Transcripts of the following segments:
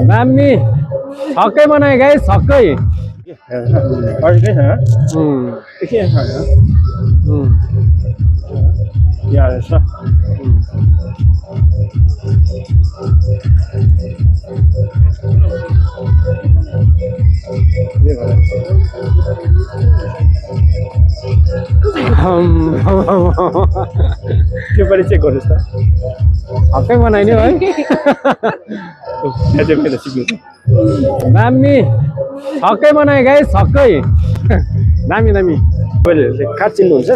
दामी छक्कै बनायो गाइस छक्कै अर्कै छ एकछिन छ यहाँ रहेछ त्यो पनि चेक गर्नुहोस् त छक्कै बनाइदियो है यहाँ चाहिँ मैले सिक्नु छ दामी छक्कै बनायो गाइस छक्कै दामी दामी तपाईँले कार्ड चिन्नुहुन्छ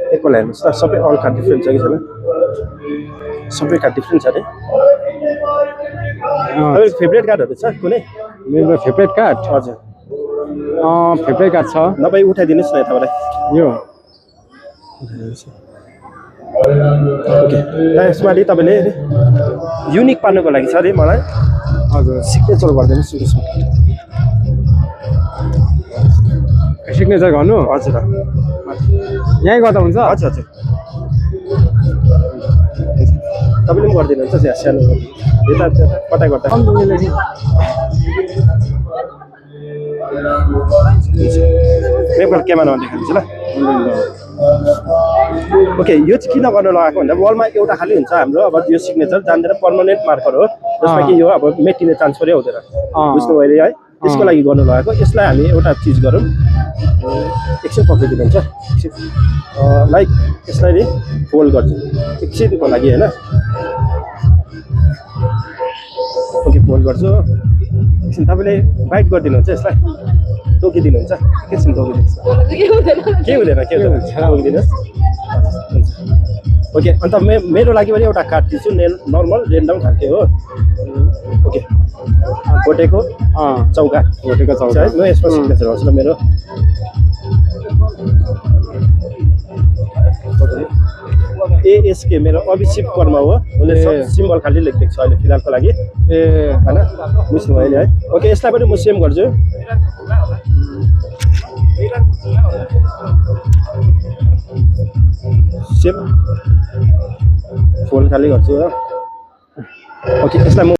एकपल्ट हेर्नुहोस् त सबै अल कार्ड डिफ्रेन्ट छ कि छैन सबै कार्ड डिफ्रेन्ट छ अरे तपाईँको फेभरेट कार्डहरू छ कुनै मेरो फेभरेट कार्ड हजुर फेभरेट कार्ड छ नभए उठाइदिनुहोस् न यताबाट यो ओके ल यसमा अलि तपाईँले युनिक पार्नुको लागि छ अरे मलाई हजुर सिग्नेचर गरिदिनुहोस् यसमा सिग्नेचर गर्नु हजुर यहीँ गर्दा हुन्छ हजुर हजुर तपाईँले पनि गरिदिनुहुन्छ सानो यता कता गर्दा एकपल्ट क्यामेरामा देखाइदिन्छु ल ओके यो चाहिँ किन गर्न लगाएको भन्दा वलमा एउटा खालि हुन्छ हाम्रो अब यो सिग्नेचर जान्दैन पर्मानेन्ट मार्कर हो जसमा कि यो अब मेटिने चान्स पनि हुँदैन बुझ्नुभयो अहिले है त्यसको लागि गर्नु लगाएको यसलाई हामी एउटा चिज गरौँ एकछिन पक्रिदिनुहुन्छ लाइक यसलाई नि फोल्ड गर्छु एकछिनको लागि होइन ओके फोल्ड गर्छु एकछिन तपाईँले बाइट गरिदिनुहुन्छ यसलाई टोकिदिनुहुन्छ एकछिन टोकिदिनुहोस् के हुँदैन टोकिदिनुहोस् ओके अन्त मेरो लागि पनि एउटा कार्ड दिन्छु नर्मल रेन्डम खालके हो ओके भोटेको चौका भोटेको चौका है म यसमा सिग्नेचर गर्छु ल मेरो एएसके मेरो अभिषेक कर्मा हो उसले सिम्बल खालि लेखिदिएको छ अहिले फिलहालको लागि ए होइन बुझ्नुभयो अहिले है ओके यसलाई पनि म सेम गर्छु सेम फोल्ड खालि गर्छु हो ओके यसलाई म